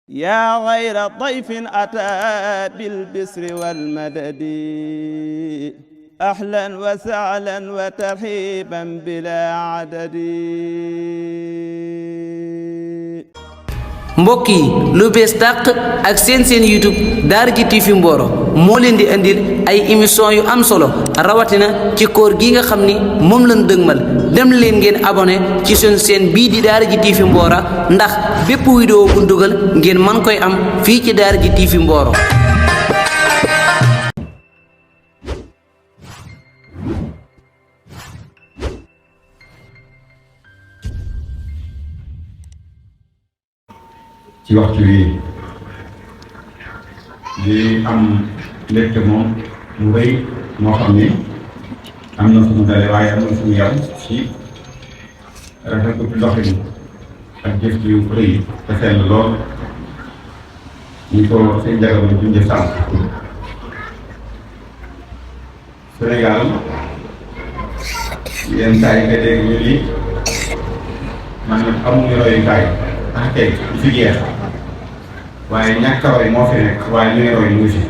yaa xayra dayfin ataa bil bisri wal madadi ahlan wa sahlan wa tarhiban bilaa adadi. mbokk yi lu bees tàq ak seen YouTube Daaraji TV Mboro moo leen di indil ay émission yu am solo rawatina ci koor gi nga xam ni moom lañ dëgmal dem leen ngeen abonné ci suñu chaîne bii di Daaraji TV Mboro ndax bépp vidéo bu dugal ngeen man koy am fii ci Daaraji TV Mboro. ci waxtu wi di am mbégte moom mu rëy moo xam ni am na fu mu dale waaye am na fu mu yam ci rafetlu doxin ak jëf yu rëy te sell lool ñu ko seen jagam junjë sàmm Sénégal yenn saa yi nga dégg ñu ni maanaam amuñu royukaay ah kay du fi jeex waaye ñàkk a roy moo fi nekk waaye ñooy roy ñu ngi fi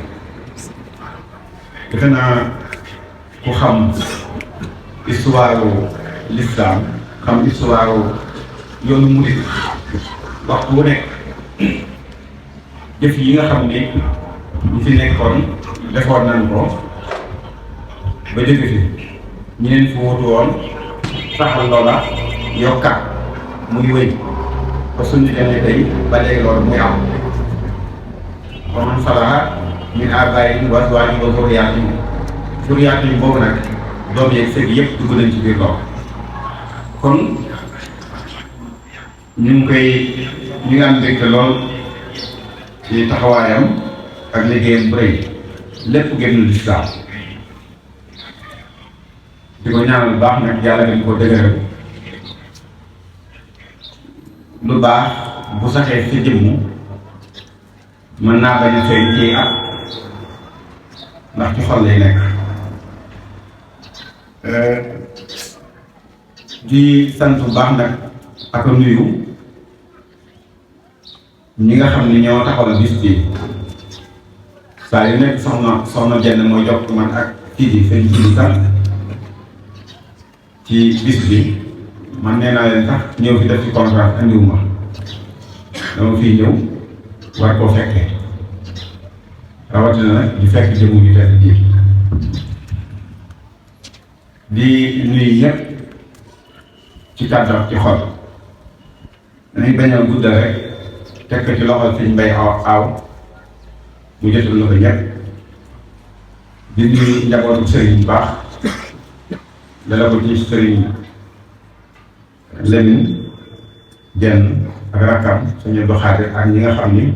defe naa ku xam histoire l'islam xam histoire yoonu murid waxtu bu nekk jëf yi nga xam ni ñu fi nekkoon defoon nañ ko ba jóge fi ñeneen fi wutu woon saxal loola yokkaat muy wéy ba suñu demee tey ba léegi loolu muy am ba man salaha min aabaa'ihim wa azwaajihim wa zurriyyatihim boobu nag doom yeeg sëg yëpp dugg nañ ci biir loolu kon ñu ngi am mbégte lool ci taxawaayam ak liggéeyam bu rëy lépp génn lislaam di ko ñaanal bu baax nag yàlla dañ ko dëgëral lu baax bu saxee ci jëmm mën naa bañ a feeñ ci at ndax ci xol lay nekk di sant bu baax nag ak a nuyu ñi nga xam ni ñoo taxawal bis bi saa yu nekk soxna jenn mooy jox man ak kii bi seen ji sax ci bis bi man nee naa leen sax ñëw fi def ci conférence andiwuma dama fii ñëw war koo fekkee rawatina nag di fekk jëmu ñu tedd ji di nuyu ñëpp ci kàddu ak ci xol dañuy bañ a guddal rek teg ko ci loxol sëñ Mbay Aw mu jotul la ko ñëpp di nuyu njabootu sëriñ bu baax dala ko ci sëriñ Lamine Jenn ak rakkam suñu doxaate ak ñi nga xam ni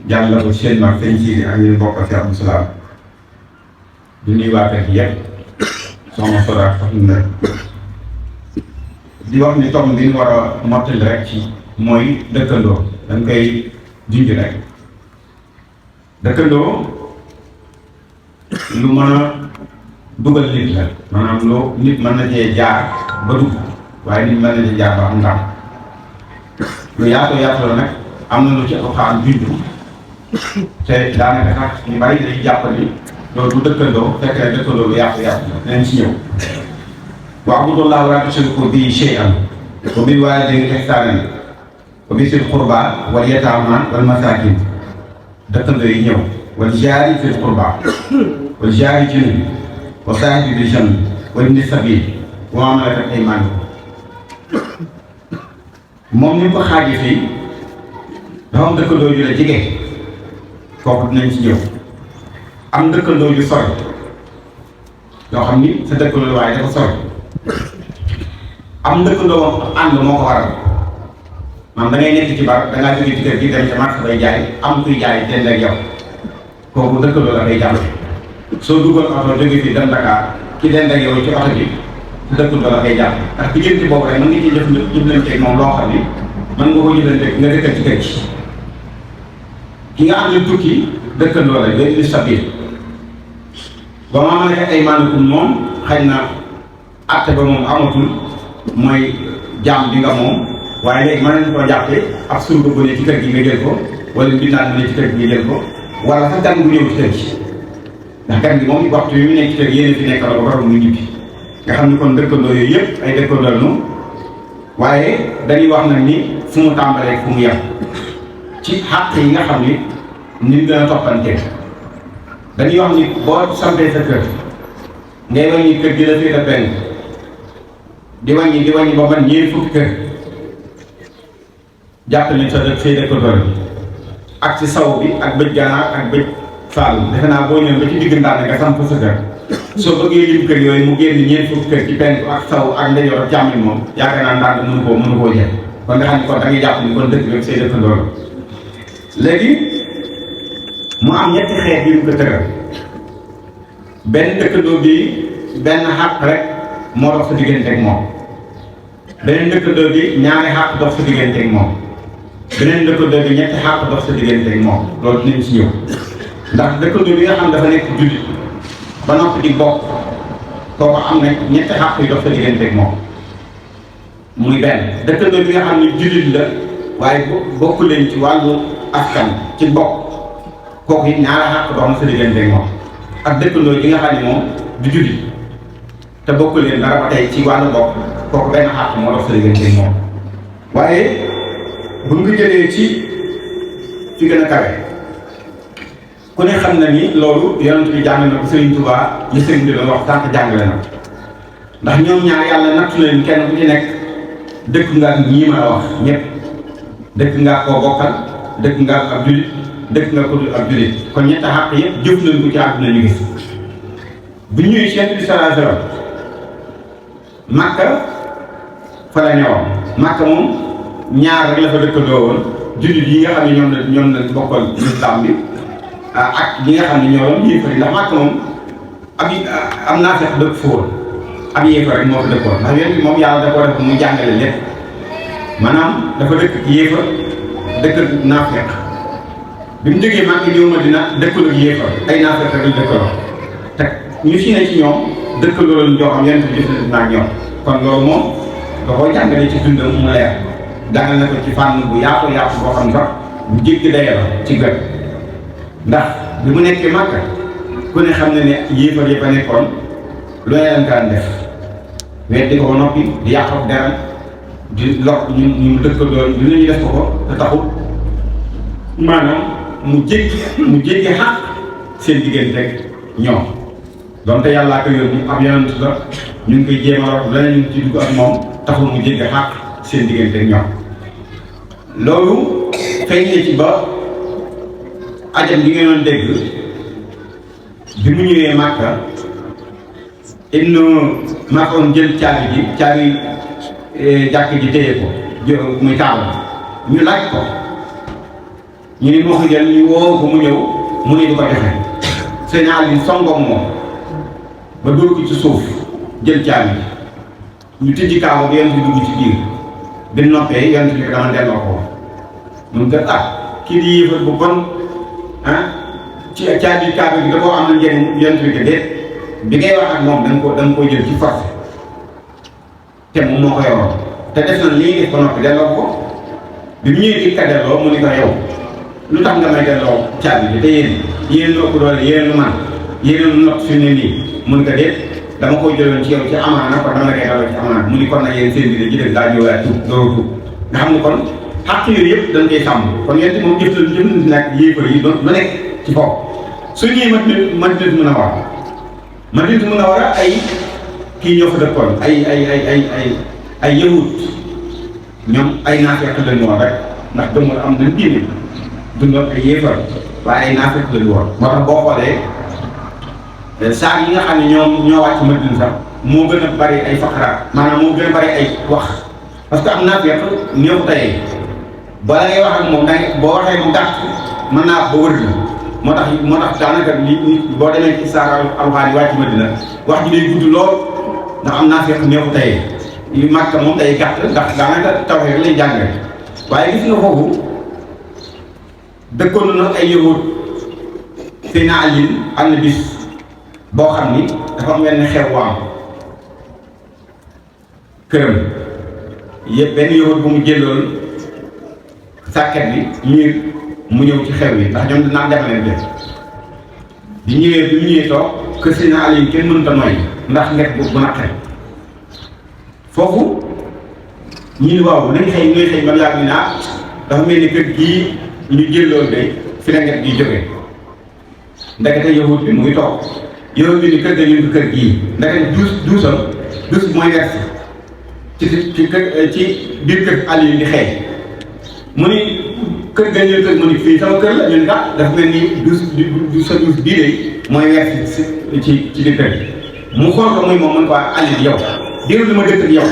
jàll la ko seen mag seen ciiri ak ñu bokk ci Abdou Salaam di nuyu waa kër gi yëpp soxna Soda sax ñu di wax ni tomb bi ñu war a mottali rek ci mooy dëkkandoo dañ koy junj rek dëkkandoo lu mën a dugal nit la maanaam lu nit mën na cee jaar ba dugg waaye nit mën na cee jaar ba am ndam lu yaatu yaatu la nag am na lu ci Alxuraan junj te daanaka sax ñu bari dañuy jàpp ni loolu du dëkkandoo fekk na dëkkandoo lu yaatu yaatu la dinañ ci ñëw wa'budullaaha wa laa tushriku bihi shay'an wa bil waalidayni ihsaanan wa bizil qurbaa wal yataamaa wal masaakiin dëkkandoo yi ñëw wal jaari fil qurbaa wal jaari junubi wa saahibi bil janbi wa ibni sabiil wa maa malakat aymaanukum moom ni ko xaaji fii dafa am dëkkandoo yu la jege kooku dinañ ci ñëw am dëkkandoo yu sori yoo xam ni sa dëkkandoo waaye dafa sori am dëkkandoo moom ànd moo ko waral maanaam da ngay nekk ci bar da ngaa jóge ci kër gi dem ca marché bay jaay am kuy jaay dend ak yow kooku dëkkandoo la day jàll soo dugal oto jóge fii dem Dakar ki dend ak yow ci oto bi sa dëkkandoo la day jàll ndax diggante boobu rek mën nga ciy jëflanteeg moom loo xam ni mën nga ko jëflanteeg nga dëkkal ci kër gi ki nga am ne tukki dëkkandoo la day indi sabiir ba maa malakat aymaanukum moom xëy na àtte ba moom amatul mooy jaam bi nga moom waaye léegi mën nañu koo jàppee ab surga bu ne ci kër gi nga jël ko wala mbindaan bu ne ci kër gi nga jël ko wala sax gan bu ñëw ci kër gi ndax gan gi moom waxtu yi mu nekk ci kër gi yéen fi nekk la ko waral mu ñibbi nga xam ni kon dëkkandoo yooyu yëpp ay dëkkandoo nu waaye dañuy wax nag ni fu mu tàmbalee fu mu yem ci xàq yi nga xam ni nit gën a toppantee dañuy wax ni boo sampee sa kër ngay wàññi kër gi la féete benn di wàññi ba man ñeent fukki kër jàpp ni sa dëkk say dëkkandoo ak ci saw bi ak bëj ganaar ak bëj Saalum defe naa boo ñëwee ba ci digg ndaan nga samp sa kër soo bëggee lim kër yooyu mu génn ñeent fukki kër ci penku ak saw ak ndeyjoor ak càmmoñ moom yaakaar naa ndaan mënu koo jël kon nga xam ni kon da ngay jàpp ni kon dëkk bi say dëkkandoo la léegi mu am ñetti xeet yu mu ko tëral benn dëkkandoo bi benn xàq rek moo dox sa diggante ak moom beneen dëkkandoo bi ñaari xàq dox sa diggante ak moom beneen dëkkandoo bi ñetti xàq dox sa diggante ak moom loolu dinañ si ñëw ndax dëkkandoo bi nga xam dafa nekk jullit ba noppi di bokk kooku am na ñetti xàq yu dox sa diggante ak moom muy benn dëkkandoo bi nga xam ne jullit la waaye bokk leen ci wàllu askan ci bokk kooku it ñaari xàq dox na sa diggante ak moom ak dëkkandoo bi nga xam ne moom du jullit te bokk leen dara ba tey ci wàllu bokk kooku benn xàq moo dox sa diggante ak moom waaye bu nga jëlee ci fi gën a kawe ku ne xam na ni loolu yonent bi jàng na ko Serigne Touba li Serigne bi doon wax tànk jàngale na ndax ñoom ñaar yàlla nattu leen kenn ku ci nekk dëkk nga ak ñii ma la wax ñëpp dëkk nga koo bokkal dëkk nga ab jullit dëkk nga ko dul ab jullit kon ñetti xàq yëpp jëf nañ ko ci àdduna ñu gis bu ñëwee Cheikh bi sallallahu alayhi wasallam Makka fa la ñëwoon Makka moom ñaar rek la fa dëkkandoo woon jullit yi nga xam ne ñoom la bokkal islam bi ak ñi nga xam ne ñoo doon yéefar yi ndax Makka moom am naa fex dëkk fóor ab yéefar rek moo fa dëkkoon ndax yéen bi moom yàlla da ko def mu jàngale lépp maanaam dafa dëkk yéefar dëkk naafeq bi mu jógee Makka ñëw Madina dëkkul ak yéefar ay naafeq rek dëkkaloo te ñu fi ne ci ñoom dëkkaloo lañ joo xam yéen bi jëfandikoo naa ak ñoom kon loolu moom da koo jàngale ci dundam mu leer jàngale na ko ci fànn bu yaatu boo xam sax bu jéggi daye la ci gën ndax bi mu nekkee Makka ku ne xam ne ne yéefar yi fa nekkoon lu ne leen daan def weddi ko ba noppi di yàq ak deram di lor ñu dëkkandoo lu ne ñu def ko te taxul maanaam mu jéggi xaq seen diggante rek ñoom donte yàllaa ko yónni ab yonent la ñu ngi koy jéem a lor leneen ñu ngi ci dugg ak moom taxul mu jéggi xaq seen diggante rek ñoom loolu feeñ na ci ba ajam li ngeen doon dégg bi mu ñëwee Makka Ibnu Mak'un jël caabi jàkk ji téye ko muy Kaaba ñu laaj ko ñu ni moo ko jël ñu woo ko mu ñëw mu ne du ko joxe seen Ali songoog moom ba dóor ko ci suuf jël caabi ji ñu tijji Kaaba bi yonent bi dugg ci biir bi noppee yonent bi dama delloo ko mun nga kii di yéefar bu bon ci caabi Kaaba gi da koo am na njëriñ yonent bi que déet bi ngay wax ak moom da nga ko jël ci force te moom moo ko yoroon te def na lii def ba noppi delloo ko bi mu ñëwee di ka delloo mu ni ko yow lu tax nga may delloo caabi bi te yéen lu ëpp doole yéen lu man yéen lu not fi ne nii mu ni ko déet dama koy jëloon ci yow ci amaana kon dama la koy delloo ci amaana mu ni kon nag yéen seen bi ji def daa ñëwaat tuub loolu tuub nga xam ne kon xàq yooyu yëpp dañ koy sàmm kon yéen moom jëf nag yéefar yi doon lu nekk ci foofu su ñëwee Madinatu Munawwara ay kii ñoo fa dëkkoon ay yahut ñoom ay naafeq lañu woon rek ndax dëmul am nañ diine dundoon ay yéefar waaye ay naafeq lañu woon moo tax boo xoolee saar yi nga xam ne ñoo wàcc Madina sax moo gën a bari ay faqaraat maanaam moo gën a bari ay wax parce que am naafeq néew tayee bala ngay wax ak moom dangay boo waxee mu gàtt mën naa ba wër la moo tax daanaka boo demee ci saar alxuraan yi wàcc Madina wax ji day gudd lool ndax am naa fekk neexu tey yu Makka moom day gàtt ndax daanaka tawhid lay jàngale waaye gis nga foofu dëkkoon na ay yahud Seydina Ali am na bis boo xam ni dafa am wenn xew waam këram yëpp benn yowut bu mu jëloon sàkket bi miir mu ñëw ci xew yi ndax ñoom dinaa demaleen def bi mu ñëwee toog kër Seydina Ali kenn mënut a noyyi ndax nget bu naqari foofu ñu ni waaw nañ xëy ñooy xëy ba yàgg ni dafa mel ni kër gii ñu jëloon de fi la nget gi jógee ndekete yowut bi mu ngi toog yowut bi ni kër ga ñu kër gii ndekete duus mooy wersi ci biir kër Ali di xëy mu ni kër ga ñu kër mu ni fii sama kër la ñu ni dafa mel ni sa duus bii de mooy wersi ci biir kër mu xool ko muy moom mën ko Ali yow diiru li ma dëkk ak yow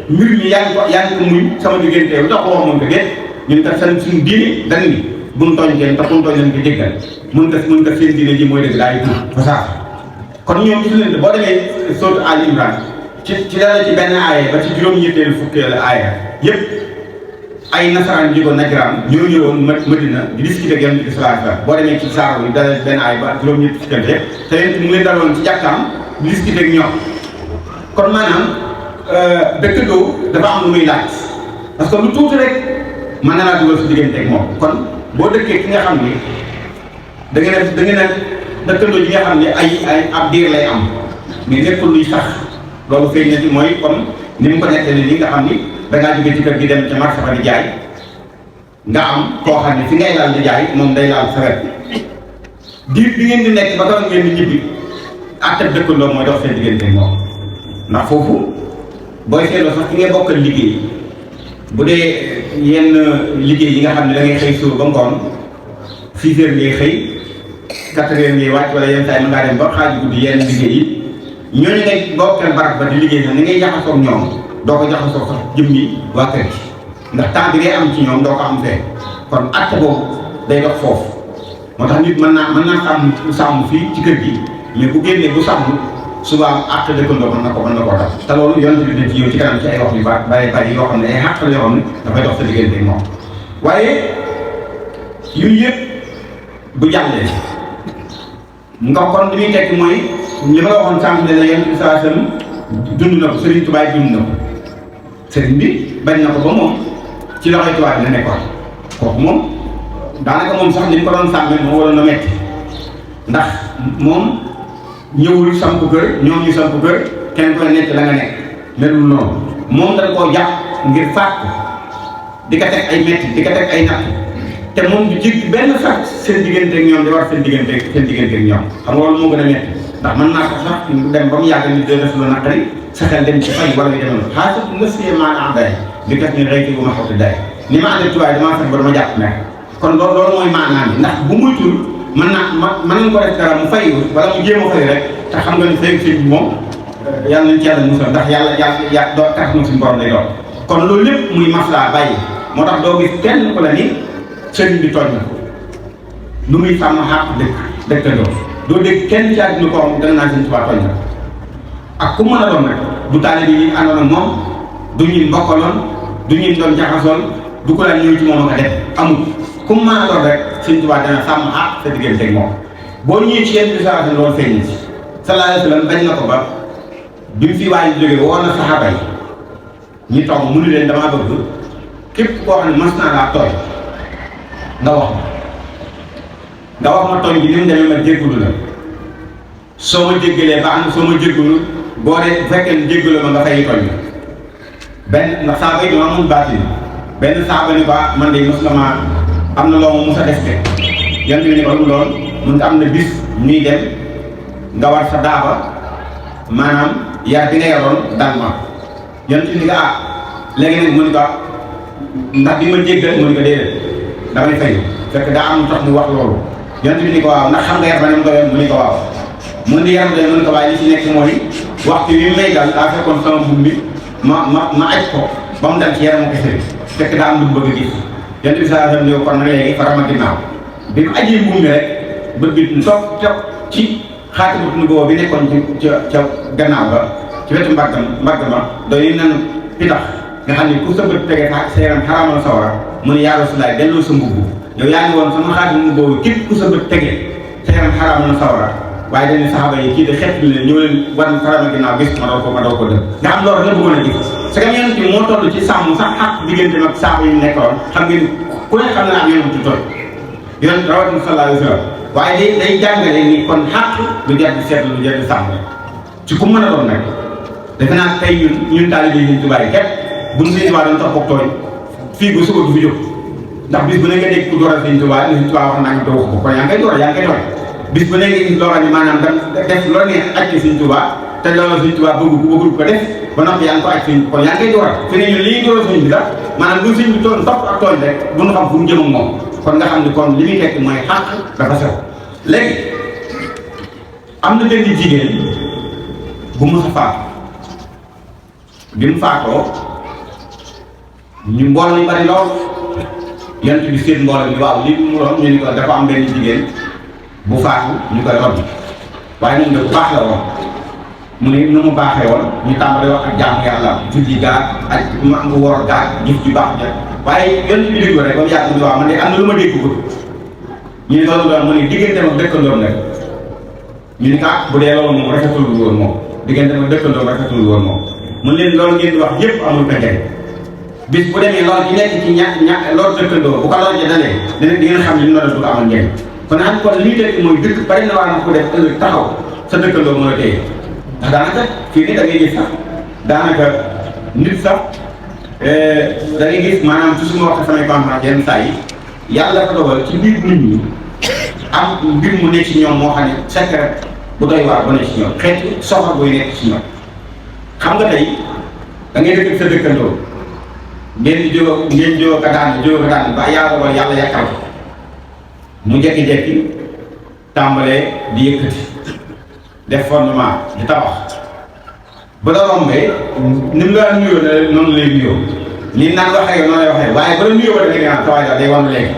mbir mi yaa ngi ko muñ sama diggante lu tax ko wax moom ko déet ñun kat suñu diine dañ ni buñ tooñ kenn tax buñ tooñ leen ko jéggal mun nga seen diine ji mooy dëgg daay tuub fa saa kon ñoom gis leen boo demee sourate Ali Imran ci dara ci benn aaya ba ci juróom-ñetteelu fukkeelu aaya yëpp ay nasaraan jógoon Najraan ñoo ñëwoon Madina di discuter ak Yonent bi sallallahu alayhi wasallam boo demee ci saaro yi dara benn aaya ba juróom-ñetti fukkeel yëpp te yéen mu ngi leen daloon ci jàkkaam di discuter ak ñoom kon maanaam dëkkandoo dafa am lu muy laaj parce que lu tuuti rek mën na laa dugal su diggante ak moom kon boo dëkkee ki nga xam ni da ngeen a dëkkandoo yi nga xam ne ay ab diir lay am mais nekkul luy sax loolu feeñ na ci mooy comme ni mu ko nettali nii nga xam ni dangaa jóge ci kër gi dem ca marché ba di jaay nga am koo xam ne fi ngay laal di jaay moom day laal sa wet diir bi ngeen di nekk ba tax ngeen di ñibbi àttab dëkkandoo mooy dox seen diggante ak moom ndax foofu booy seetloo sax ki ngay bokkal liggéey bu dee yenn liggéey yi nga xam ne da ngay xëy suur ba ngoon 6 heures ngay xëy 4 heures ngay wàcc wala yenn saa yi mën ngaa dem ba xaaju guddi yenn liggéey yi ñooñu ngay bokkal barab ba di liggéey sax ni ngay jaxasoo ak ñoom doo ko jaxasoo sax jëmmi waa kër gi ndax temps bi ngay am ci ñoom doo ko am fee kon acte boobu day dox foofu moo tax nit mën naa sàmm fii ci kër gi mais bu génnee bu sàmm suba acte dëkkandoo mën na ko def te loolu yonent bi dina ci ñëw ci kanam ci ay wax yu bari yoo xam ne ay xàq la yoo xam ne dafay dox sa diggante ak moom waaye yooyu yëpp bu jàllee nga kon li muy tekki mooy li ma la waxoon sànq ne la yonent bi sallallahu alayhi wasallam dund na ko Serigne Touba dund na ko Serigne bi bañ na ko ba moom ci loxoy Touba bi la nekkoon kooku moom daanaka moom sax li ñu ko doon sàmmee moo waroon a metti ndax moom ñëwul samp kër ñoom ñu samp kër kenn koy nekk la nga nekk melul noonu moom dañ koo jàpp ngir faat ko di ko teg ay metti di ko teg ay natt te moom du jéggi benn sax seen diggante ak ñoom di war seen diggante ak ñoom xam nga loolu moo gën a metti ndax mën naa ko sax dem ba mu yàgg ni def lu naqari sa xel dem ci fay wala nga demoon xaaral monsieur maanaam day di kat ni rëy bu ma xawte day ni ma àndee tubaab damaa fex ba dama jàpp nekk kon loolu mooy maanaam bi ndax bu muy tur mën nañ ko def dara mu fay wala mu jéem a fay rek te xam nga ni fay sëñ bi moom yàlla nañ ci yàlla musal ndax yàlla doo tax na suñu borom lay doon kon loolu lépp muy maslaa bàyyi moo tax doo gis kenn ku la ni sëriñ bi tooñ na ko lu muy sàmm xàq dëkkandoo doo dégg kenn ci àdduna koo xam dana naa sëñ Tuubaa tooñ na ak ku mën a doon nag du taalibe yi àndoon ak moom du ñuy mbokkaloon du ñuy doon jaxasoon du ko daan ñëw ci moom ak a def amul ku mu mën a doon rek sëñ Tuubaa dana sàmm xàq sa diggante ak moom boo ñëwee ci yenn bi loolu feeñ ci sallallahu alayhi wa sallam bañ na ko ba bi mu fi waaj jógee woo na saxaaba yi ñu toog mu ni leen damaa bëgg képp koo xam ne mas naa laa tooñ nga wax ma tooñ bi ni mu demee ma jéggalu la soo ma jéggalee baax na soo ma jéggalu boo dee bu fekkee ne jéggalu ma nga fay tooñ la benn ndax saaba yi dama mun baatin benn saaba ni ko man de mos nga ma am na loo ma mos a def te yant bi ni ko lool mun nga am na bis ñuy dem nga war sa daaba maanaam yar bi nga yaroon dal ma yant bi ni ko léegi nag mu ni ko ndax bi ma jéggal mu ni ko déedéet damay fay fekk daa am tax mu wax loolu yant bi ni ko waaw ndax xam nga yar ba ne mu doyoon mu ni ko waaw mu ni yaram doy mu ni ko waaye li ci nekk mooy waxtu wi may dal daa fekkoon sama buum bi ma aj ko ba mu dal ci yaramu kese bi fekk daa am lu mu bëgg a gis yant bi saa sam ne kon nag léegi farama ginnaaw bi mu ajee buum bi rek bët bi toog ci xaati bu tund boobu bi nekkoon ca gannaaw ba ci wetu mbagg ma doy nan pitax nga xam ne ku sa bët tegee sa yaram xaraamal sawara mu ne yaa Rasulaay delloo sa mbubb yow yaa ngi woon sama xaati mu boobu képp ku sa bët tegee sa yaram xaraamal sawara waaye dañuy saxaaba yi kii de xeet bi leen ñëw leen war farama ginnaaw gis ma daw ko def nga xam loolu la bëggoon a gis c'est que yonent bi moo toll ci sàmm sax ak diggante mag saaba yi nekkoon xam ngeen ku ne xam na ak yonent ci toll yonent rawatina sallallahu alayhi wa sallam waaye day jàngale ni kon xàq lu jar di seetlu lu jar di sàmm ci ku mën a doon nag defe naa tey ñun taalibe Sëriñ Tuubaa yi képp bu ñu Sëriñ Tuubaa doon topp ak tooñ fii ba suba du fi jóg ndax bis bu ne nga dégg ku dooral Sëriñ Tuubaa Sëriñ Tuubaa wax naa ñu te waxu ko kon yaa ngi koy door yaa ngi koy tooñ bis bu ne nga gis loo xam ne maanaam da def loo neex aj ci Sëriñ Tuubaa te loolu Sëriñ Tuubaa bëggul ko def ba noppi yaa ngi ko aj Sëriñ kon yaa ngi koy dooral fi ne ñun li ñuy dooral sëriñ bi sax maanaam lu sëriñ bi toon topp ak tooñ rek bu ñu xam fu mu jëm ak moom kon nga xam ne kon li muy tekk mooy xàq dafa sew léegi am na benn jigéen bu mu sa faatu bi mu faatoo ñu mbooloo ñu bari lool yonent bi seen mbooloo bi waaw li mu doon ñu ni ko dafa am benn jigéen bu faatu ñu koy rob waaye moom de bu baax la woon mu ne nu mu baaxee woon ñu tàmbalee wax ak jaamu yàlla julli gaag ak mu wor gaag jëf ju baax ja waaye yonent bi déglu rek ba mu yàgg ni waaw man de am na lu ma dégg ko ñu ne loolu doon mu ne diggante ak dëkkandoom nag ñu ni ah bu dee loolu moom rafetul woon moom diggante ak dëkkandoom rafetul woon moom mun leen loolu ngeen di wax yëpp amul pexe bis bu demee loolu ci nekk ci loolu dëkkandoo bu ko loolu ja dalee di ngeen xam li mu doon du ko amal njëriñ kon am kon li ñu tekki mooy dëkk bari na waa na ko def ëllëg taxaw sa dëkkandoo mën a téye ndax daanaka fii nii da ngay gis sax daanaka nit sax da ngay gis maanaam su suma waxee samay conférence yenn saa yi yàlla dafa dogal ci biir nit ñi am mbir mu nekk ci ñoom moo xam ne secret bu doy waar bu nekk ci ñoom xeeti soxla buy nekk ci ñoom xam nga tey da ngay dëkk sa dëkkandoo ngeen jóg ka daan ba yàlla yàkkal mu jekki-jekki tàmbalee di yëkkati def fondement di tabax ba la rombee ni mu la nuyoo ne noonu lay nuyoo lii naan waxee noonu lay waxee waaye ba la nuyoo ba da nga tawaay daal day wan léegi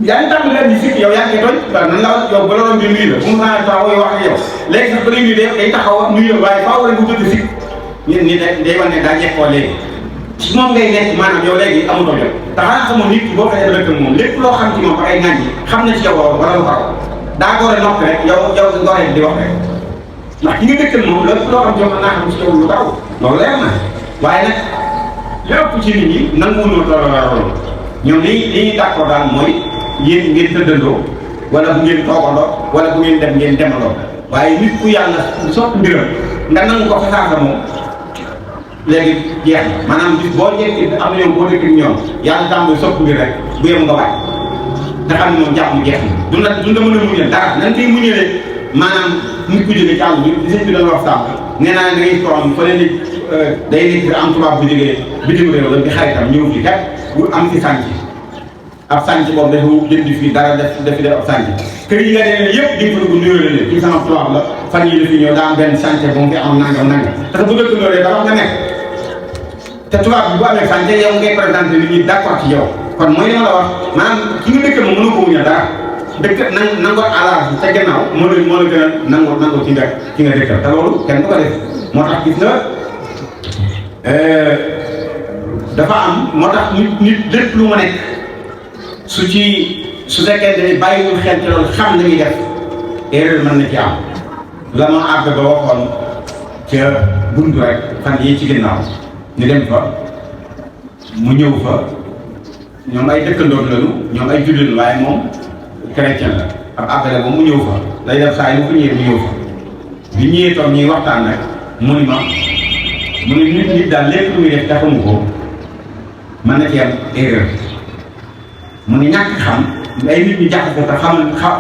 yaa ngi tàmbalee di sikk yow yaa ngi koy tooñ nan la yow ba la rombee nuyu la bu mu xanaa taxaw wax ak yow léegi sax ba lay nuyu day taxaw nuyu la waaye faaw rek bu jënd sikk ñun ni day wan ne daa jekkoo léegi ci moom ngay nekk maanaam yow léegi amutoo jot te xanaa xamoon nit ki boo xasee dëkk moom lépp loo xam ci moom ak ay ŋàññi xam na ci yow wala lu xaw daa gore noppi rek yow nga gore di wax rek ndax ki nga dëkkal moom lépp loo xam ci yow mën naa xam ci yow lu daw loolu leer na waaye nag lépp ci nit ñi nanguwuñoo loolu ñoom li ñuy d'accord daal mooy yéen ngeen tëddandoo wala bu ngeen toogandoo wala bu ngeen dem ngeen demandoo waaye nit ku yàlla soppi mbiram nga nangu ko fasaasa moom léegi jeex na maanaam bis boo njëkk am na ñoom boo dëkk ñoom yàlla tàmbali soppi mbir rek bu yem nga waay te xam ne moom jàmm jeex na du la mën a muñal dara nan koy muñalee maanaam nit ku jógee ci àll bi li sëñ bi doon wax sàmm nee naa ne da ngay toog fa leen day nekk am tubaab bu jógee bitim réew la di xaritam ñëw fi kat bu am fi sànci ab sànci boobu dafa jënd fii dara def ab sànci kër yi nga demee yëpp di nga fa dugg nuyoo la leen kii sama tubaab la fan yii la fi ñëw daa am benn sànci bu mu fi am nangam parce que bu dëkk loolu dafa nga nekk te tubaab bi bu amee sànci yow ngay présenté nit ñi d'accord ci yow kon mooy li ma la wax maanaam ki nga dëkk moom mënoo ko muñal dara dëkk nangoo alaar ca gannaaw moo la gën a nangoo ci nga dëkkal te loolu kenn du ko def moo tax gis nga dafa am moo tax nit lépp lu mu nekk su fekkee ne bàyyiwul xel ci loolu xam na muy def erreur mën na ci am la ma àgg ba waxoon ca buntu rek fan yii ci ginnaaw ñu dem fa mu ñëw fa ñoom ay dëkkandoon lañu ñoom ay jullit waaye moom chrétien la ab appelé ba mu ñëw fa day def saa yi mu ko ñëwee mu ñëw fa bi ñëwee toog ñuy waxtaan nag mu ni ma mu ne nit daal lépp lu muy def taxamu ko mën na ci am erreur mu ne ñàkk xam ay nit ñu jaxase te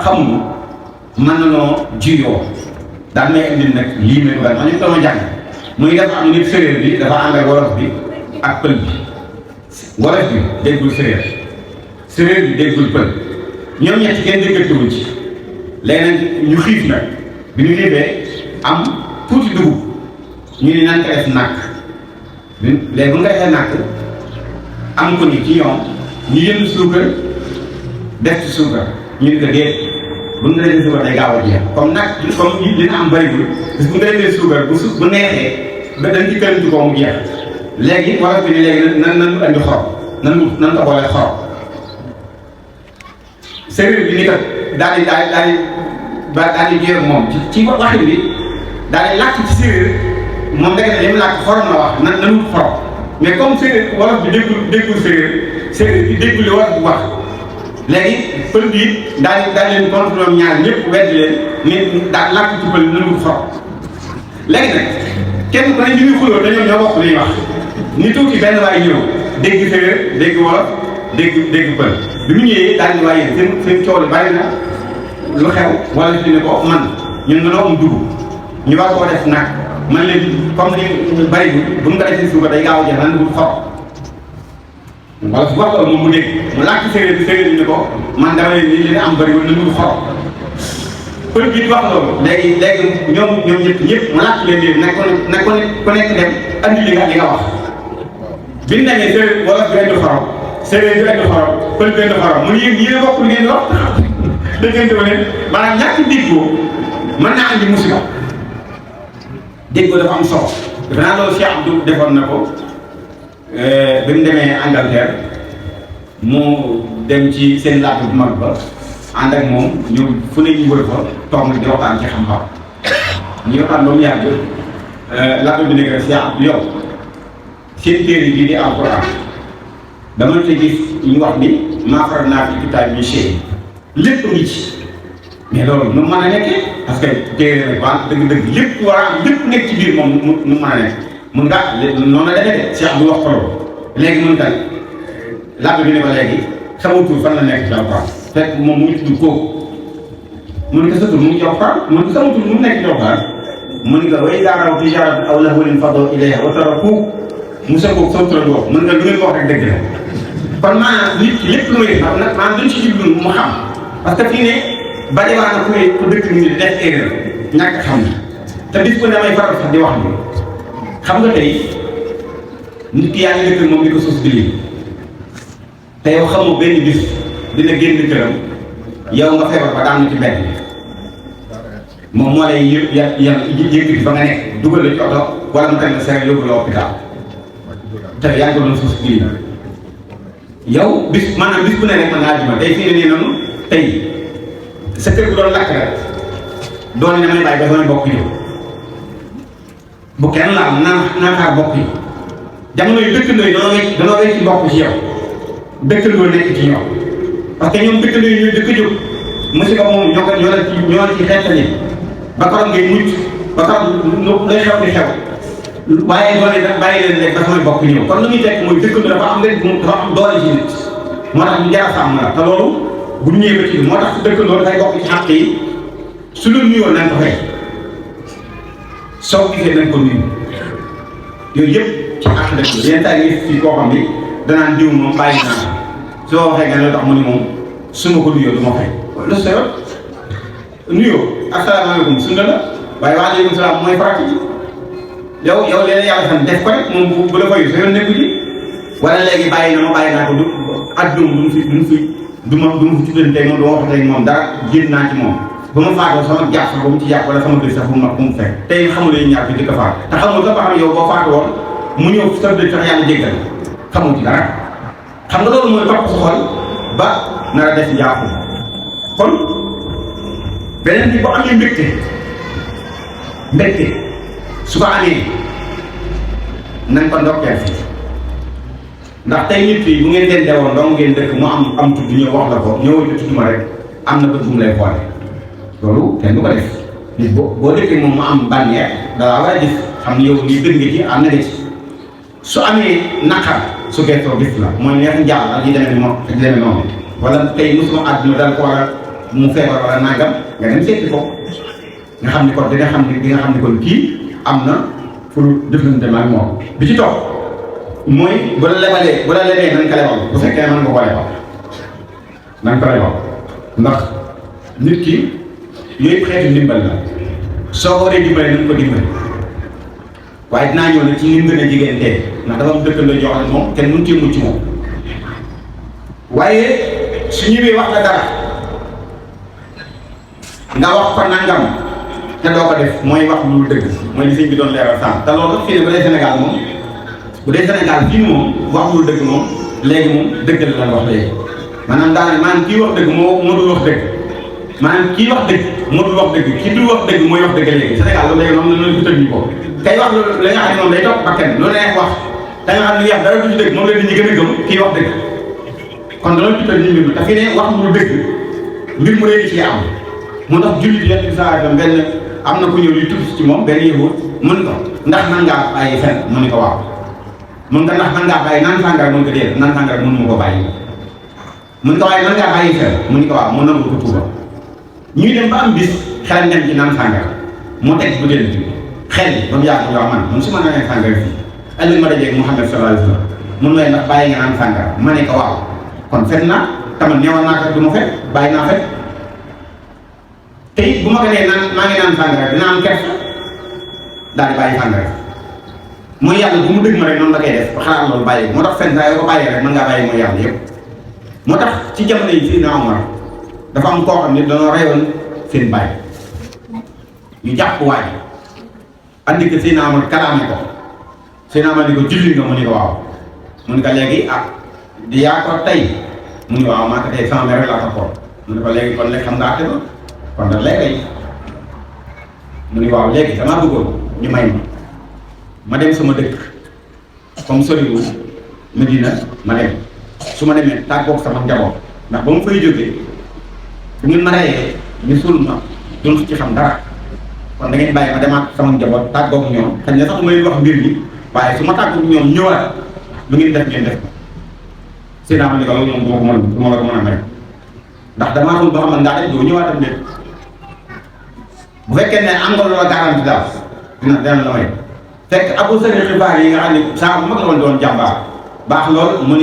xamuñu mën na noo juyoo daal may indil nag lii may dugal ma ñu doon jàng muy dafa am nit séréer bi dafa ànd ak wolof bi ak pël bi wolof bi déggul séréer bi déggul pël ñoom ñett kenn déggatuwul ci léegi nag ñu xiif nag bi ñu xiifee am tuuti dugub ñu ni nan ko def nàkk léegi bu nga defee nàkk am ko ni ci ñoom ñu jënd suukar def ci suukar ñu ni ko déet bu nga defee suukar day gaaw a jeex comme nag comme dina am bëriwul parce que bu nga defee suukar bu neexee ba dañ ci kërantu ko mu jeex léegi wala bi ni léegi nan andi xorom nan ko boole xorom séeréer bi ni kat daal di jéem moom ci waxin bi daal di làkk ci séeréer moom ndekete li mu làkk xorom la wax nanu xorom mais comme séeréer wolof bi déggul séeréer bi déggul li wolof bu wax léegi pël bi daal leen contre ñoom ñaar ñëpp weddi leen ni daal làkk ci pël nanu xorom léegi nag kenn ku ne ñu ngi xuloo te ñoom ñoo bokk li ñuy wax ni tuuti benn waay ñëw dégg séeréer dégg wolof dégg pël bi mu ñëwee daal di waaye seen coow li bari na lu xew wala fi ne ko man ñun dañoo am dugub ñu war koo def nag man leen comme ni bari bi bu mu ko defee suuba day gaaw a jeex nan dugub xorom wala su wax loolu moom mu dégg mu làkk séeréer bi ne ko man dama leen li leen am bariwul na dugub xorom pël bi di wax loolu léegi ñoom ñëpp mu làkk leen léegi nag ku nekk dem andi li nga wax bi ñu demee séeréer wala bi indi xorom séeréer bi indi xorom pël bi indi xorom mu ne yéen bokk li ngeen di wax dëggante ma leen maanaam ñàkk déggoo mën naa andi musiba déggoo dafa am solo defe naa loolu Cheikh Abdou defoon na ko bi mu demee Angleterre mu dem ci seen làkk bu mag ba ànd ak moom ñu fu ne ñu wër fa toog nag di waxtaan ci xam-xam ñu waxtaan ba mu yàgg làkk bi nekk rek Cheikh Abdou yow seen téere bii di Alxuraan dama te gis ñu wax ni maa farratnaa fil kitaabi min shay lépp ngi ci mais loolu nu mu mën a nekkee parce que téere rek waa dëgg-dëgg lépp war a am lépp nekk ci biir moom nu mu mën a nekk mun nga noonu la defee de Cheikh bu wax ko loolu léegi mun tal làkk bi ne ko léegi sama tur fan la nekk ci Alxuraan fekk moom mu ngi tudd kooku mun nga sa tur mu ngi ci Alxuraan mun nga sama tur mu nekk ci Alxuraan mun nga wa izaa ra'aw tijaaratan aw lahwan infaddaw ilayhaa wa tarakuuka Moussa Kow sama tur boobu mën nga lu ngeen ko wax rek dëgg la kon maanaam nit ki lépp lu muy def nag maanaam duñ ci jublu mu xam parce que fii ne bari waa na ku dëkk ni di def erreur ñàkk xam na te bis bu ne damay faral sax di wax ni xam nga tey nit ki yaa ngi dëkk moom di ko sos di te yow xamoo benn bis dina génn këram yow nga feebar ba daanu ci mbedd moom moo lay yëkkati fa nga nekk dugal la ci oto wala mu teg la seer yóbbu la hôpital te yaa ngi ko doon sos di yow bis maanaam bis bu ne rek man naa juma tey fii ne nii noonu tey sa kër bu doon lakk rek doon damay bàyyi ba samay mbokk yi bu kenn laal naa xaar mbokk yi jamono yu dëkkandoo yi danoo wecc mbokk ci yow dëkkandoo nekk ci ñoom parce que ñoom dëkkandoo yi ñooy dëkk jóg musiba moom ñoo la ci xeetali ba karoon ngay mucc ba karoon lay xew di xew waaye doole da bàyyi leen rek ba samay bokk ñëw kon lu muy tekk mooy dëkkandoo dafa am doole ci nit moo tax ñu jar a sàmm la te loolu bu ñu ñëwee ba ci moo tax su dëkkandoo dafay bokk ci xàq yi su lu nuyoo nañ ko fay soo gisee nañ ko nuyu yooyu yëpp ci àq dëkk yenn saa yi fii koo xam ni danaan diw moom bàyyi naa soo waxee nga ne tax mu ni moom su ma ko nuyoo du ma fay lu sa yoon nuyoo asalaamaaleykum sunna la waaye waaleykum salaam mooy farata yow leen yàlla xam def ko rek moom bu la fayu sa yoon nekku ji wala léegi bàyyi naa ko du adduna du mu fi tuddante moom du ma wax moom dara génn naa ci moom ba ma faatoo sama jàpp sax ba mu ci jàpp wala sama biir sax bu mu fekk tey xamul yi ñaar fi di ko faat te xamul sax ba xam yow boo faatu woon mu ñëw sa biir sax yàlla jéggal xamul ci dara xam nga loolu mooy topp sa xol ba nar a def jàpp kon beneen bi bu amee mbégte su ko amee nañ ko ndokkeel fii ndax tey nit yi bu ngeen den dewoon dong ngeen dëkk mu am tudd ñëw wax la ko ñëwal ci tudd ma rek am na bët bu mu lay xoole loolu kenn du ko def nit boo dëkkee moom mu am bànneex dalaa war a gis xam ni yow lii gën nga ci am na nga ci su amee naqar su gettoo gis la mooy neex njaal ak yi demee ni moom ak demee noonu wala tey mosuma àdduna dal ko war a mu feebar wala nangam nga dem seeti ko nga xam ni kon di nga xam ni kon kii am na pour jëflante ak moom bi ci toog mooy bu la lebee nañ ko lebal bu fekkee mën nga ko lebal nañ ko lebal ndax nit ki yooyu xeetu ndimbal la soo ko waree dimbale nañ ko dimbale waaye dinaa ñëw nag ci ni mu gën a jigéen tey ndax dafa am dëkkandoo jox la moom kenn mënu cee mucc moom waaye su ñëwee wax la dara nga wax ko nangam te doo ko def mooy wax lu dëgg mooy li sëñ bi doon leeral sànq te loolu fii bu dee Sénégal moom bu dee Sénégal fii moom wax lu dëgg moom léegi moom dëgg la lan wax léegi maanaam daanaka maanaam kii wax dëgg moo dul wax dëgg maanaam kii wax dëgg moo dul wax dëgg kii dul wax dëgg mooy wax dëgg léegi Sénégal loolu léegi moom la ñu tëj ñu ko kay wax loolu la nga xam ne moom day topp bakkan loolu neex wax da nga xam ne li wax dara du ci dëgg moom la nit ñi gën a gëm kii wax dëgg kon dana tuddal ñu mbir mi te fi ne wax mu dëgg mbir mu réy ci am mu tax jullit yett bi saa benn am na ku ñëw yu tudd ci moom benn yëwut mun ko ndax man ngaa bàyyi fen mu ni ko waaw mun nga ndax man ngaa bàyyi naan sàngara mun ko dee naan sàngara mënu ma ko bàyyi mun ko waaye man ngaa bàyyi fen mu ni ko waaw mu nangu ko tuuba ñuy dem ba am bis xel dem ci naan sàngara mu teg bu dee xel ba mu yàgg yow man su ma naanee sàngara fii ëllëg ma dajeeg Muhammad sallallahu alayhi wa sallam mun may ndax bàyyi nga naan sàngara ma ne ko waaw kon fen naa tamit neewoon naa ko du ma fen bàyyi naa fen te it bu ma ko nee naan maa ngi naan sàngara dina am kersa daal di bàyyi sàngara mooy yàlla bu mu dëgg ma rek noonu la koy def ba xalaat loolu bàyyi moo tax fen saa yoo ko bàyyee rek mën ngaa bàyyi mooy yàlla yëpp moo tax ci jamono yi Seydina Omar dafa am koo xam ne dañoo reyoon seen bàyyi ñu jàpp waay andi ko Seydina Omar kalaame ko Seydina Omar di ko julli nga mu ni ko waaw mu ni ko léegi ah di yaa ko tey mu ni waaw maa ko tey sama mère laa ko xool mu ni ko léegi kon léegi xam nga àtte ba kon nag léegi mu ni waaw léegi damaa bëggoon ñu may ma dem sama dëkk comme soriwul Medina ma dem su ma demee tàggoog sama njaboot ndax ba mu fay jógee bu ngeen ma reyee ñu suul ma duñ ci xam dara kon da ngeen bàyyi ma demaat sama njaboot tàggoog ñoom xëy na sax may wax mbir mi waaye su ma tàggoog ñoom ñëwaat lu ngeen def ngeen def ko seen am ni ko loolu moom du ma la ko mën a may ndax damaa xam boo xam ne ngaa def doo ñëwaatam déet bu fekkee ne am nga loola garanti daal dina la may fekk Abu Sarr xibaar yi nga xam ne saa bu mag la woon doon jàmbaar baax lool mu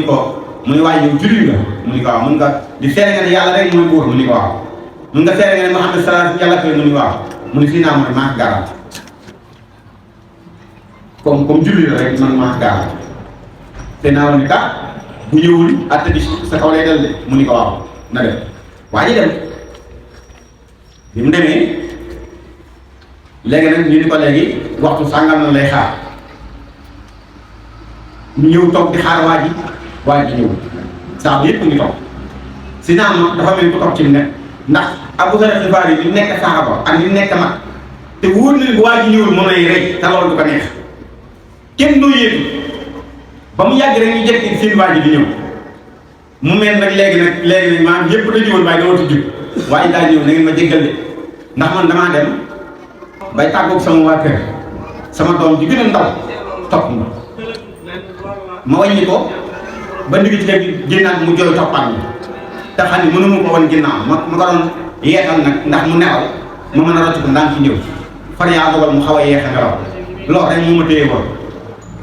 ni waaye yow julli nga mu ni ko waaw mun nga di seere nga ne yàlla rek mooy buur mu ni ko waaw mun nga seere nga ne Muhammad sallallahu yàlla koy mu ni waaw mu ni fii naa mu ne maa ko garanti comme julli la rek man maa ko garanti te naa woon ni kat bu ñëwul atte bi sa kaw lay dal de mu ni ko waaw na dem waa ji dem bi mu demee léegi nag ñu ni ko léegi waxtu sàngam na lay xaar ñu ñëw toog di xaar waa ji ñëw saa bu yëpp ngi toog si naa ma dafa mel ni ku toog ci mu nekk ndax Abu Sarr xibaar yi di nekk saxaba ak di nekk mag te wóor na ni bu waa ji ñëwul moom lay rey te loolu du ko neex kenn doo yéetu ba mu yàgg rek ñu jekki seen waa ji di ñëw mu mel nag léegi nag maanaam yëpp dañu woon waaye dama tudd waaye daa ñëw na ngeen ma jéggal de ndax man damaa dem bay tàggoog sama waa kër sama doom ji gën a ndaw topp ma wàññi ko ba ndig ci léegi génnaat mu jooy toppaat mi te xam ne mënu ma ko woon ginnaaw ma ko doon yeetal nag ndax mu nelaw ma mën a rocc ko ndaan ci ñëw far yaa dogal mu xaw a yeex a ngelaw loolu rek moo ma téye woon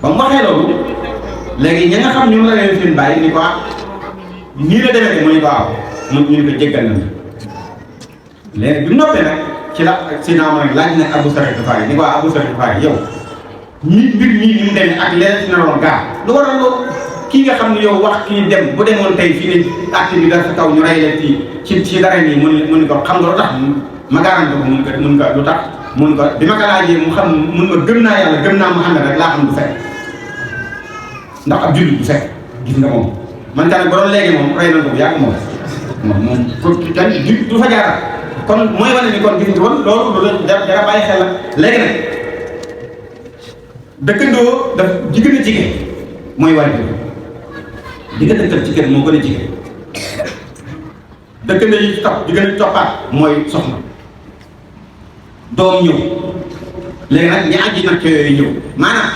ba mu waxee loolu léegi ñi nga xam ñoom la leen seen bàyyi ni ko nii la demee mu ni ko waaw ñu ni ko jéggal na léegi bi mu noppee nag ci la si naa ma nag laaj na Abu Sarr Xifaar yi ni ko Abu Sarr Xifaar yi yow mbir mii ni mu demee ak leen si naroon gaar lu waral loolu kii nga xam ne yow wax kii dem bu demoon tey fii ne acte bi dafa taw ñu rey leen ci dara nii mun ni ko xam nga lu tax ma garanti ko mun ko lu tax mun ko bi ma ko laajee mu xam mun ma gëm naa yàlla gëm naa Muhammad rek laa xam du fekk ndax ab jullit du fekk gis nga moom man tamit ba doon léegi moom rey nañ ko bu yàgg moom kenn du fa jaara kon mooy wane ni kon gis nga woon loolu dara bàyyi xel la léegi nag dëkkandoo daf jigéen a jigéen mooy waajur di nga dëkkal ci kër moo gën a jigéen dëkkandoo yi ci topp di gën a toppaat mooy soxna doom ñëw léegi nag ñi àjji nag yooyu ñëw maanaam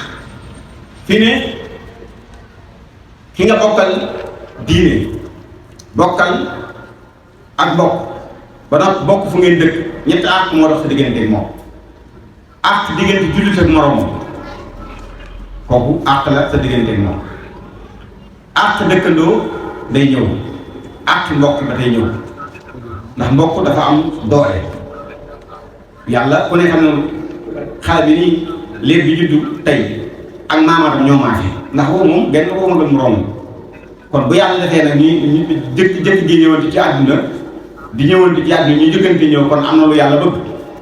fi ne ki nga bokkal diine bokkal ak bokk ba nag bokk fu ngeen dëkk ñetti àq moo dox sa diggante ak moom àq diggante jullit ak moroomam kooku àq la sa diggante ak moom àq dëkkandoo day ñëw àq mbokk ba day ñëw ndax mbokk dafa am doole yàlla ku ne xam ne xale bi nii liir bi juddu tey ak maamaatam ñoo maafe ndax woo moom benn woo ma gën moroom kon bu yàlla defee nag ñu jëkk gi ñëwante ci àdduna di ñëwante ci àdduna ñu jëkkante ñëw kon am na lu yàlla bëgg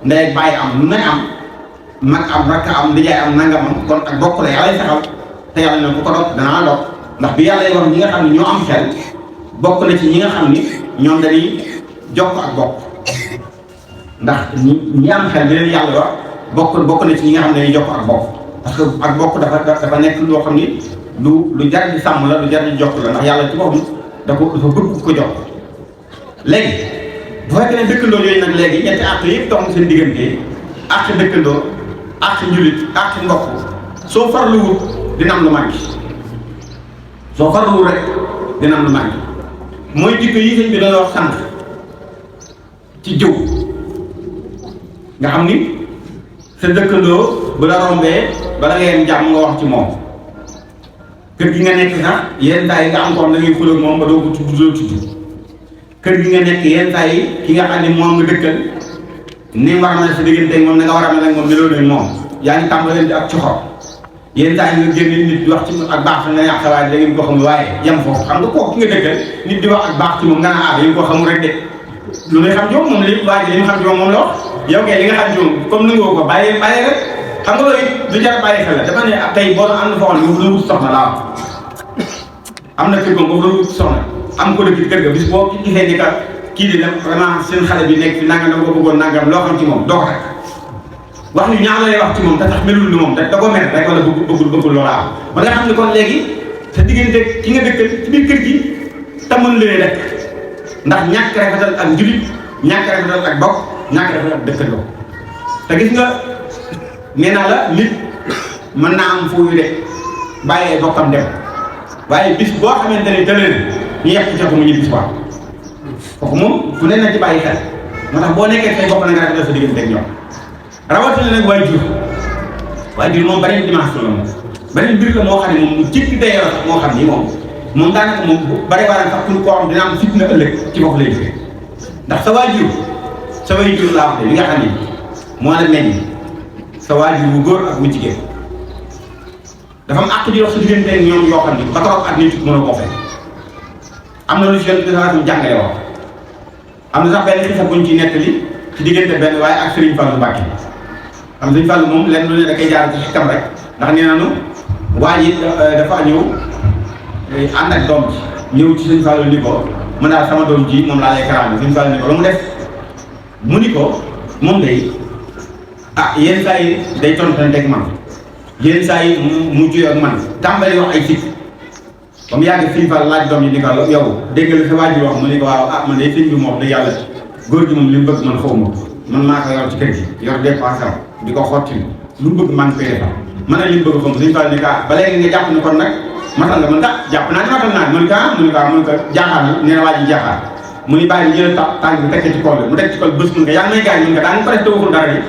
ndey ak bàyyi am lu ne am mag am rakk am ndijaay am nangam am kon ak bokk la yàlla saxal te yàlla ne ku ko dog danaa dog ndax bi yàlla wax ñi nga xam ne ñoo am xel bokk na ci ñi nga xam ni ñoom dañuy jokk ak bokk ndax ñi am xel di leen yàlla wax bokk na ci ñi nga xam ne dañuy jokk ak bokk parce que ak bokk dafa nekk loo xam ni lu jar di sàmm la lu jar di jokk la ndax yàlla ci boppam dafa bëgg ko jokk. léegi bu fekkee ne dëkkandoo yooyu nag léegi ñetti àq yëpp dox na seen diggante àq dëkkandoo àq njulit àq mbokk soo farluwut dina am lu manqué soo farluwut rek dina am lu manqué mooy jikko yi sëñ bi doon wax sànq ci jëw nga xam ni sa dëkkandoo bu la rombee bala nga yem jàmm nga wax ci moom kër gi nga nekk sax yenn saa yi nga am ko da ngay fële moom ba doo ko tudd kër gi nga nekk yenn saa yi ki nga xam ne moom nga dëkkal ni war a mel sa diggante moom na nga war a mel ak moom meloo nañ moom yaa ngi tàmbalee di ak coxor yenn saa yi nga génne nit di wax ci ak baax nga yàq sa waaye da ngeen ko xamul waaye yem foofu xam nga kooku ki nga dëkkal nit di wax ak baax ci moom nga naan da ngeen ko xamul rek de lu lay xam ci moom li waa ji li mu xam ci moom la wax yow kay li nga xam ci moom comme nangoo ko bàyyi rek xam nga loolu du jar bàyyi xel la dafa ne tey boo am na foo xam ne moom wut soxna laa am na kër boobu wut soxna am ko dëkk kër ga bis boo gisee ni ka kii di dem vraiment seen xale bi nekk fi nangam dama ko bëggoon nangam loo xam ci moom doo ko rek wax ñu ñaar lay wax ci moom te tax melul ni moom da ko mel rek wala bëggul loola am ba nga xam ne kon léegi sa diggante ki nga dëkkal ci biir kër gi te mën leen rek ndax ñàkk rafetal ak njulit ñàkk rafetal ak bokk ñàkk rafetal ak dëkkandoo te gis nga nee naa la nit mën naa am foofu de bàyyee bokkam dem waaye bis boo xamante ne tëleen ñu yàq ci ko mu ñu bis waaw kooku moom fu ne na ci bàyyi xel moo tax boo nekkee say bokk na nga rafetal sa diggante ak ñoom rawatina nag waajur moom beneen dimension la moom beneen mbir la moo xam ne moom mu jëkk dayoo sax moo xam ni moom daanaka moom bu bari waaraan sax pour koo xam dina am fitna ëllëg ci bopp lay jógee ndax sa waajur laa wax de li nga xam ni moo la meññ sa waajur bu góor ak bu jigéen dafa am àq di wax sa diggante ak ñoom yoo xam ni ba toog ak nit mën a koo fekk am na lu si yoon dafa jàngale wax am na sax benn xisa buñ ci nettali ci diggante benn waaye ak Serigne Fallou Mbacké am Serigne Fallou moom lenn lu ne da koy jaar ci xikam rek ndax nee nañu waa ji dafa ñëw ànd ak doom ji ñëw ci Serigne Fallou ni ko mën naa sama doom ji moom laa lay karaame Serigne Fallou ni ko lu mu def mu ni ko moom day yenn saa yi day tontonte ak man yenn saa yi mu juyoo ak man tàmbali wax ay sikk ba mu yàgg Serigne Fallou laaj doom yi ni ko yow dégg nga sa waajur wax mu ni ko waaw man day sëñ bi moom da yàlla góor gi moom li mu bëgg man xaw ma man maa ko yor ci kër gi yor dépense am di ko xotti lu mu bëgg maa ngi koy defal man nag li mu bëgg xam Serigne Fallou ni ko ba léegi nga jàpp ni kon nag matal nga man jàpp naa ne matal naa mu ni ko jaaxaar na nee na waa ji jaaxaar mu ni bàyyi jël tànk bi tekk ci kaw mu teg ci kaw bés mun nga yaa ngi may gaañ mun nga daa nga ko def te waxul dara yi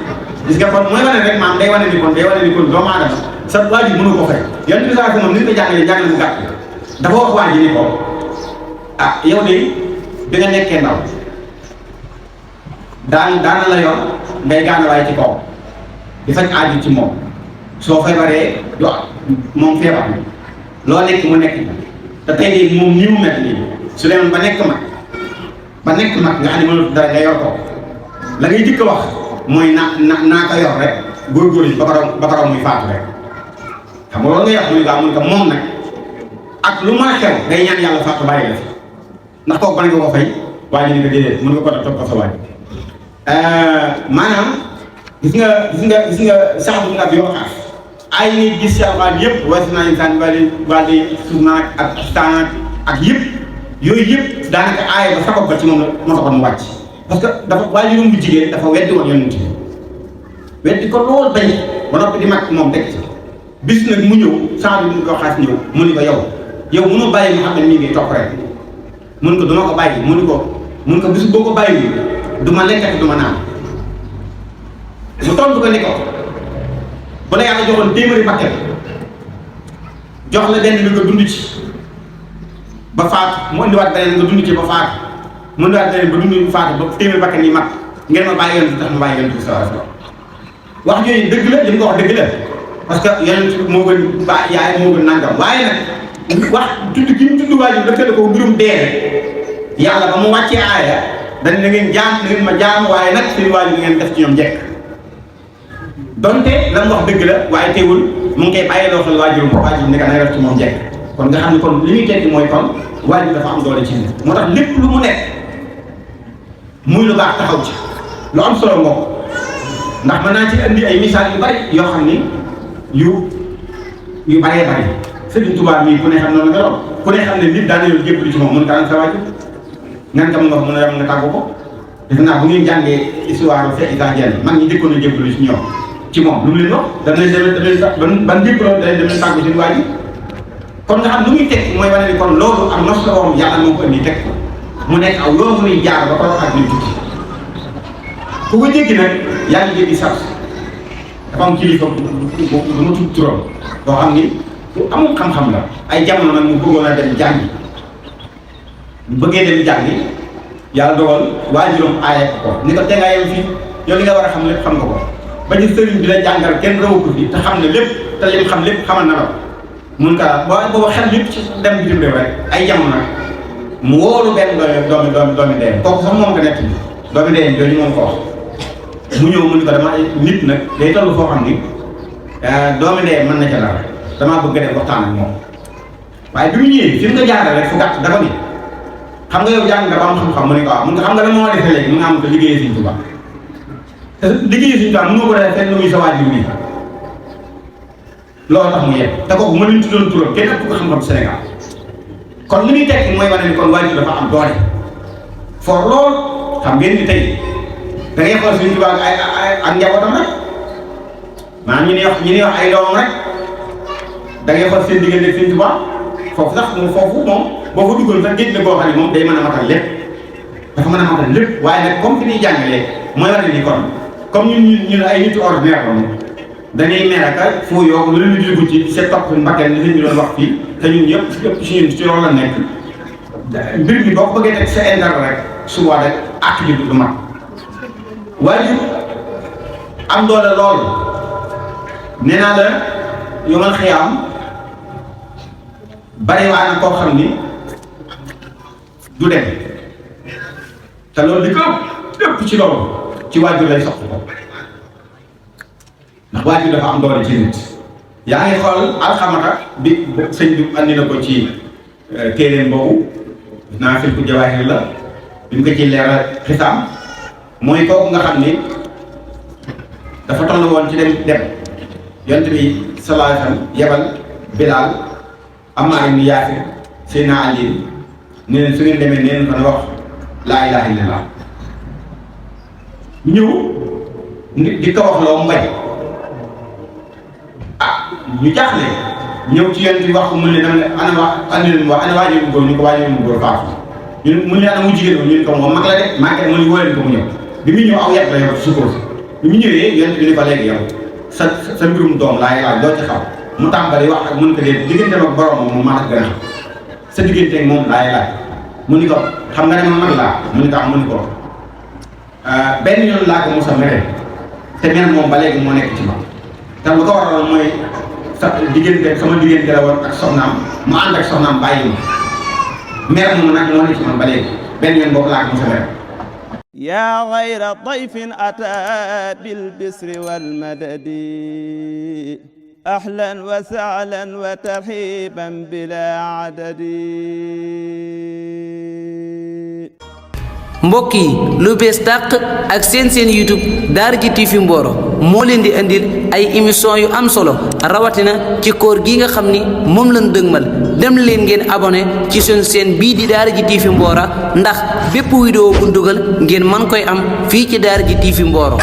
gis nga kon mooy wane rek maam day wane ni kon doomu aadama sa waajur mënu ko fay yan bi saa moom ni ñu ko jàngale bu gàtt dafa wax waa ji ni ko yow de bi nga nekkee ndaw daana la yor ngay gaana waaye ci kaw di faj aaju ci moom soo feebaree du moom feebar loo nekk mu nekk te tey de moom ni mu mel nii su demoon ba nekk mag nga xam ne mënut dara nga yor ko la ngay jëkk wax mooy naa ko yor rek góorgóorlu yi ba ko raw muy faatu rek xam nga loolu ngay wax muy gaaw mun ko moom nag ak lu mën a xew day ñaan yàlla faatu bàyyi la fi ndax kooku ban nga ko fay waa ji ni ko déedéet mën nga ko def topp ko sa waaj maanaam gis nga sax bu nga yoo xaar ay nit gis ci alxuraan yëpp weesu naa insaan wàllu suuf naa ak istaan ak yëpp yooyu yëpp daanaka aaya ba sabab ba ci moom la moo taxoon mu wàcc parce que dafa waajuram bu jigéen dafa weddi woon yonent bi weddi ko lool bañ ba noppi di mag moom teg ci bis nag mu ñëw sax bi ko xaas ñëw mu ni ko yow mënoo bàyyi mu xam ne nii ngay topp rek mun ko duma ko bàyyi mun ko bis boo ko bàyyi du ma lekkati du ma naan mu tontu ko ni ko bu la yàlla joxoon téeméeri bakkan jox la benn bi nga dund ci ba faatu mu indiwaat beneen nga dund ci ba faatu mu indiwaat beneen ba dund faatu ba téeméeri bakkan yi mat ngeen ma bàyyi yoon tax ma bàyyi yoon bi sallallahu alayhi wasallam wax yooyu dëgg la li mu ko wax dëgg la parce que yonent bi moo gën ba yaay moo gën nangam waaye nag wax tudd gi mu tudd waajur dëkkale ko mbirum dee rek yàlla ba mu wàccee aaya dañ na ngeen ma jaam waaye nag seen waajur ngeen def ci ñoom njëkk donte la mu wax dëgg la waaye teewul mu ngi koy bàyyi loo xel waajur ni ka na def ci moom njëkk kon nga xam ne kon li ñuy tekki mooy kon waajur dafa am doole ci nit moo tax lépp lu mu nekk muy lu baax taxaw ci lu am solo moom ndax mën naa ci indi ay misaal yu bari yoo xam ni yu bëree bëri Sëriñ Tuubaa mii ku ne xam na la meloon ku ne xam ne nit daan nañu jébbalu ci moom mën ka sa waajur ngan kam nga mën a yam nga tàggu ko defe naa bu ngeen jàngee histoire Cheikh Issa Diène mag ñi njëkkoon a jébbalu ci ñoom ci moom lu mu leen wax danañ demee ban jébbaloo dañ demee tàggu seen waajur kon nga xam lu muy teg mooy wane ni kon loolu am nos la woon yàlla moo ko indi teg mu nekk aw yoon muy jaar ba ko ak ni tukki ku ko jéggi nag yaa ngi jéggi sax dafa am kilifa bu ma tudd turam boo xam ni ku amul xam-xam la ay jamono nag mu bëggoon a dem jàngi bu bëggee dem jàngi yàlla dogal waajuram aaye ko ni ko te ngaa yem fii yow li nga war a xam lépp xam nga ko ba ñu sëriñ bi la jàngal kenn rawu ko fi te xam ne lépp te li mu xam lépp xamal na la mun ka booba xel lépp ci dem bitim réew rek ay jamono nag mu wóolu benn doomi ndeyam kooku sax moom ko nekk bi doomi ndeyam jooju moom ko wax mu ñëw mu ni ko dama nit nag day toll foo xam ni doomi ndeyam mën na ca dara damaa bëgg dem waxtaan ak moom waaye bi mu ñëwee fi mu ko jaarale rek fu gàtt dafa ni xam nga yow jàng nga ba am xam-xam mu ne ko waaw mun nga xam nga lan moo defee léegi mu nga am ko liggéeyee Sëriñ Tuubaa te liggéeyee Sëriñ Tuubaa mënoo ko defee fenn muy sa waajur nii loolu tax mu yegg te kooku ma leen tuddoon turam kenn ëpp ko xam-xam Sénégal kon li muy tekki mooy wane ni kon waajur dafa am doole for lool xam ngeen ni tey da ngay xool Sëriñ Tuubaa ak njabootam rek maanaam ñu ne wax ay doomam rek da ngay xool seen diggante ak Sëriñ Tuubaa foofu sax foofu moom boo fa duggoon sax géej la boo xam ne moom day mën a matal lépp dafa mën a matal lépp waaye nag comme fi ñuy jàngalee mooy wane ni kon comme ñun ay nitu ordinaire la moom dañuy mer ak foo yoo lu leen di dugg ci seen topp mbakkeen li ñu doon wax fii te ñun yëpp ci ñun ci loolu la nekk mbir mi boo ko bëggee teg sa intérêt rek suba rek àq bi du mat waaye am doole lool nee naa la yomal xiyaam bari waa na koo xam ni du dem te loolu li ko ëpp ci loolu ci waajur lay soxla ko ndax waajur dafa am doole ci nit yaa ngi xool alxamata bi sëñ bi andi na ko ci téeréen boobu naa fil ku jawaahir la bi mu ko ci leeral xisaam mooy kooku nga xam ni dafa toll woon ci dem yonent bi sallallahu alayhi wa sallam yebal Bilaal Ammaar ibn Yaasir Seydina Ali ne leen su ngeen demee nee leen fa ne wax laa ilaaha illallaah ñëw di ko wax loo mbay ñu jaaxle ñëw ci yonent bi wax ko mu ne dama ne ana waajur mu góor ñu ko waajur mu góor faatu ñu mu ne ana mu jigéen ñu ne ko moom mag la de manqué mu ne woo leen ko mu ñëw bi muy ñëw aw yàq la yor sukkur bi mu ñëwee yonent bi ni ko léegi yow sa mbirum doom laay laaj loo ci xam mu tàmbali wax ak mun ko dee digganteem ak boromam moom maa gën a xam sa diggante ak moom laay laaj mu ni ko xam nga ne ma mag laa mu ni ko am mu ni ko benn yoon laa ko mos a mere te mer moom ba léegi moo nekk ci ma te lu ko waraloon mooy sama diggante la woon ak soxnaam mu ànd ak soxnaam bàyyi ma mer moom nag moo nekk ci man ba léegi benn yoon boobu laa ko mos a mere yaa xayra dayfin ataa bil bisri wal madadi ahlan wa sahlan wa tarhiban bila adadi. mbokk yi lu bees tàq ak seen YouTube Daaraji TV Mboro moo leen di indil ay émission yu am solo rawatina ci koor gi nga xam ni moom lañ dëgmal dem leen ngeen abonné ci suñu chaîne bii di Daaraji TV Mboro ndax bépp vidéo bu dugal ngeen mën koy am fii ci Daaraji TV Mboro.